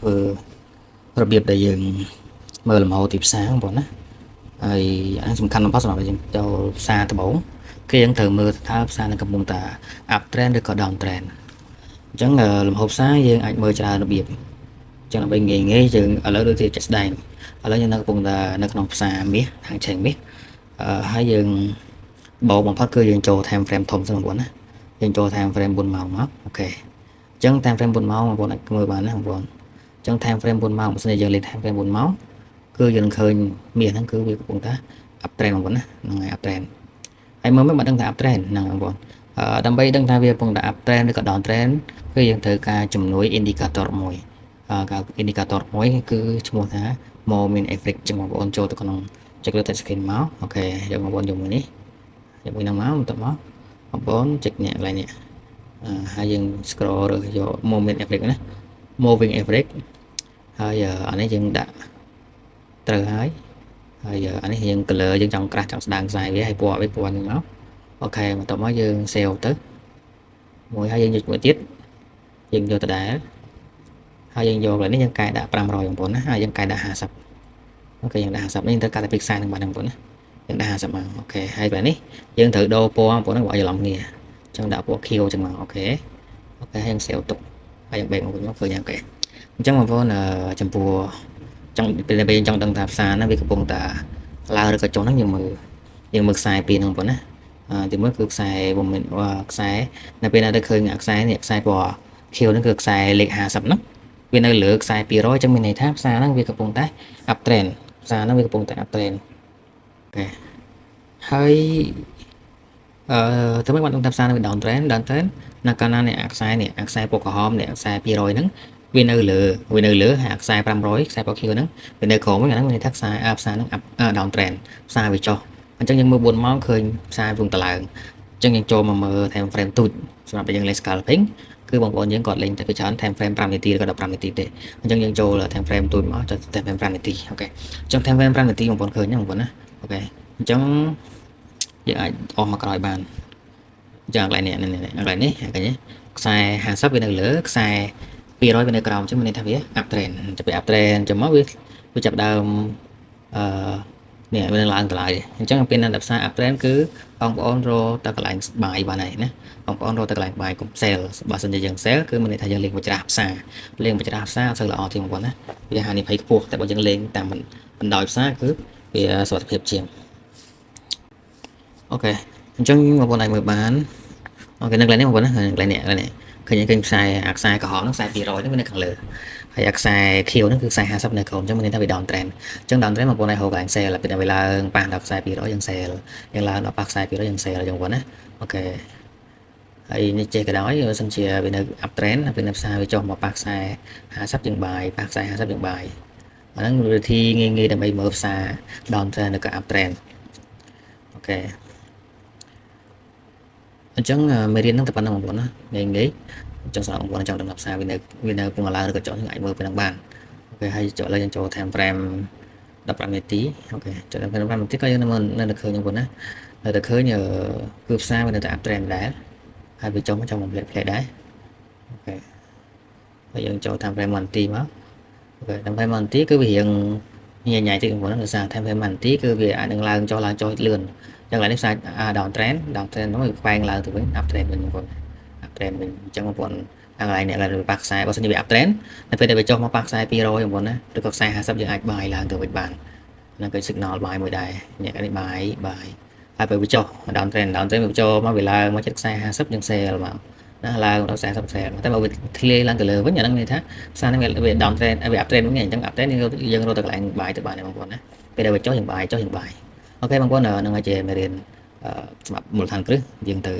ធ្វើរបៀបដែលយើងមើលលំហូរទីផ្សារបងប្អូនណាហើយអានេះសំខាន់បំផុតសម្រាប់យើងចូលផ្សារដំបូងគឺយើងត្រូវមើលថាផ្សារនឹងកំពុងតែ up trend ឬក៏ down trend។ អញ្ចឹងលំហូរផ្សារយើងអាចមើលច្រើនរបៀបអញ្ចឹងដើម្បីងាយងាយយើងឥឡូវដូចជាជាក់ស្ដែងឥឡូវយើងនៅកំពុងតែនៅក្នុងផ្សារមាសហាងឆេងមាសអឺហើយយើងបោកបំផុតគឺយើងចូល time frame ធំសិនបងប្អូនណា។យើងចូល time frame 4ម៉ោងមក OK អញ្ចឹង time frame 4ម៉ោងបងប្អូនអាចមើលបានណាបងប្អូនអញ្ចឹង time frame 4ម៉ោងបើសិនជាយើងលេង time frame 4ម៉ោងគឺយើងនឹងឃើញមាសហ្នឹងគឺវាកំពុងតែ up trend បងប្អូនណាហ្នឹងហើយ up trend ហើយមើលមិនបានដឹងថា up trend ហ្នឹងបងប្អូនអឺដើម្បីដឹងថាវាកំពុងតែ up trend ឬក៏ down trend គឺយើងត្រូវការជំនួយ indicator មួយអឺការ indicator មួយគឺឈ្មោះថា moving average ចឹងបងប្អូនចូលទៅក្នុងចុចលើ touch screen មក OK យកបងប្អូនយកមួយនេះយកមួយហ្នឹងមកបន្ទាប់មកបងប្អូនចុចនេះកន្លែងនេះអឺហើយយើង scroll រើសយក moving average ណា moving average ហើយអានេះយើងដាក់ត្រូវហើយហើយអានេះយើង color យើងចង់ក្រាស់ចង់ស្ដើងខ្សែវាហើយពណ៌វាពណ៌ហ្នឹងមក OK បន្ទាប់មកយើង save ទៅមួយហើយយើងយកមួយទៀតយើងយកដដែលហើយយើងយកកន្លែងនេះយើងកែដាក់500បងប្អូនណាហើយយើងកែដាក់50 OK យើងដាក់50នេះយើងត្រូវកាត់តែពីខ្សែហ្នឹងបាទបងប្អូនណាយើងដាក់50មក OK ហើយកន្លែងនេះយើងត្រូវដូរពណ៌បងប្អូនហ្នឹងបើឲ្យច្រឡំគ្នាអញ្ចឹងដាក់ពណ៌ខៀវចឹងមក OK OK ហើយយើង save ទុកហើយយើងបែកមកវិញមកឃើញ OK អញ្ចឹងបងប្អូនចំពោះចង់ពេលយើងចង់ដឹងថាផ្សារហ្នឹងវាកំពុងតែឡើងឬក៏ចុះហ្នឹងយើងមើលខ្សែពីរហ្នឹងបងប្អូនណាទីមួយគឺខ្សែពុំមានខ្សែនៅពេលណាទៅឃើញខ្សែនេះខ្សែពណ៌ខៀវហ្នឹងគឺខ្សែលេខ50ហ្នឹងវានៅលើខ្សែ200អញ្ចឹងមានន័យថាផ្សារហ្នឹងវាកំពុងតែ up trend ផ្សារហ្នឹងវាកំពុងតែ up trend OK ហើយអឺធ្វើម៉េចបានដឹងថាផ្សារហ្នឹងវា down trend? Down trend នៅកាលណានេះអាខ្សែនេះអាខ្សែពណ៌ក្រហមនេះខ្សែ200ហ្នឹងវានៅលើហើយអាខ្សែ500ខ្សែពណ៌ខៀវហ្នឹងវានៅក្រោមវិញអាហ្នឹងមានន័យថាខ្សែផ្សារហ្នឹង up down trend ផ្សារវាចុះអញ្ចឹងយើងមើល4ម៉ោងឃើញផ្សារវងតឡើងអញ្ចឹងយើងចូលមកមើល time frame ទូចសម្រាប់តែយើងលេង scalping គឺបងប្អូនយើងគាត់លេងតែពីច្រើន time frame 5នាទីឬក៏15នាទីទេអញ្ចឹងយើងចូល time frame ទូចមកចុច time frame 5នាទី OK អញ្ចឹង time frame 5នាទីបងប្អូនឃើញទេបងប្អូនណា OK អញ្ចឹងយើងអាចអស់មកក្រោយបានអញ្ចឹងកន្លែងនេះនេះកន្លែងនេះឃើញទេខ្សែ50វានៅលើខ្សែ200វានៅក្រោមអញ្ចឹងមានន័យថាវា up trend ចាប់ពី up trend អញ្ចឹងមកវាវាចាប់ដើមអឺនេះវានឹងឡើងតម្លៃអញ្ចឹងពេលណាដែលផ្សារ up trend គឺបងប្អូនរកតែកន្លែង buy បានហើយណាបងប្អូនរកតែកន្លែង buy កុំ sell បើសិនជាយើង sell គឺមានន័យថាយើងលេងបច្រាស់ផ្សារលេងបច្រាស់ផ្សារអត់សូវល្អទេបងប្អូនណាវាហានិភ័យខ្ពស់តែបើយើងលេងតាមបណ្ដោយផ្សារគឺវាសុវត្ថិភាពជាង OK អញ្ចឹងបងប្អូនអាចមើលបាន OK នៅកន្លែងនេះបងប្អូនណាកន្លែងនេះកន្លែងនេះឃើញឃើញខ្សែអាខ្សែក្រហមហ្នឹងខ្សែ200ហ្នឹងវានៅខាងលើហើយអាខ្សែខៀវហ្នឹងគឺខ្សែ50នៅក្រោមអញ្ចឹងមានន័យថាវា down trend អញ្ចឹង down trend បងប្អូនអាចរកកន្លែង sell ពេលវាឡើងប៉ះដល់ខ្សែ200យើង sell យើងឡើងដល់ប៉ះខ្សែ200យើង sell អញ្ចឹងបងប្អូនណា OK ហើយនេះចេះក៏ដោយបើសិនជាវានៅ up trend ពេលនៅផ្សារវាចុះមកប៉ះខ្សែ50យើង buy ប៉ះខ្សែ50យើង buy អាហ្នឹងវិធីងាយៗដើម្បីមើលផ្សារ down trend ឬក៏ up trend OK អញ្ចឹងមេរៀនហ្នឹងតែប៉ុណ្្នឹងបងប្អូនណាងាយងាយអញ្ចឹងសម្រាប់បងប្អូនចង់ដឹងថាផ្សារវានៅកំពុងឡើងឬក៏ចុះយើងអាចមើលពេលហ្នឹងបាន OK ហើយចូលឥឡូវយើងចូល time frame 15នាទី OK ចូល time frame 15នាទីក៏យើងនៅនៅឃើញបងប្អូនណានៅតែឃើញគឺផ្សារវានៅតែ up trend ដែរហើយវាចុះមកចង់មកផ្លេតផ្លេតដែរ OK ហើយយើងចូល time frame 1នាទីមក OK time frame 1នាទីគឺវារៀងញ៉ៃញ៉ៃតិចបងប្អូនដោយសារ time frame 1នាទីគឺវាអាចនឹងឡើងចុះឡើងចុះលឿនចឹងឡើយនេះផ្សារ down trend down trend ហ្នឹងវាខ្វែងឡើងទៅវិញ up trend វិញបងប្អូន up trend វិញអញ្ចឹងបងប្អូនខាងកន្លែងនេះកន្លែងវាប៉ះខ្សែបើសិនជាវា up trend នៅពេលដែលវាចុះមកប៉ះខ្សែ200បងប្អូនណាឬក៏ខ្សែ50យើងអាច buy ឡើងទៅវិញបានហ្នឹងគឺ signal buy មួយដែរនេះនេះ buy buy ហើយពេលវាចុះ down trend down trend វាចូលមកវាឡើងមកចិត្តខ្សែ50យើង sell មកណាឡើងដល់40 sell តែបើវាធ្លាយឡើងទៅលើវិញអាហ្នឹងមានន័យថាផ្សារហ្នឹងវា down trend វា up trend វិញអញ្ចឹង up trend យើងរកទៅកន្លែង buy ទៅបានបងប្អូនណាពេលដែលវាចុះយើង buy ចុះយើង buy OK បងប្អូនហ្នឹងហើយជាមេរៀនសម្រាប់មូលដ្ឋានគ្រឹះយើងទៅ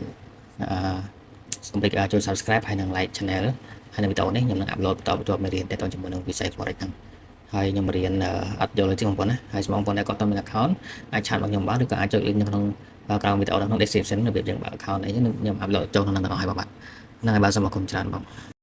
អឺកុំភ្លេចចូល subscribe ហើយនិង like channel ហើយនៅវីដេអូនេះខ្ញុំនឹង upload បន្តបន្ទាប់មេរៀនទាក់ទងជាមួយនឹងវិស័យ forex ហ្នឹងហើយខ្ញុំរៀនអត់យល់ទេបងប្អូនណាហើយសម្រាប់បងប្អូនដែលគាត់តមាន account អាច chat មកខ្ញុំបានឬក៏អាចចុច link នៅក្នុងក្រោមវីដេអូនៅក្នុង description របៀបយើងបើក account អីខ្ញុំ upload ចូលក្នុងហ្នឹងទាំងអស់ហើយបាទហ្នឹងហើយបាទសូមអរគុណច្រើនបង។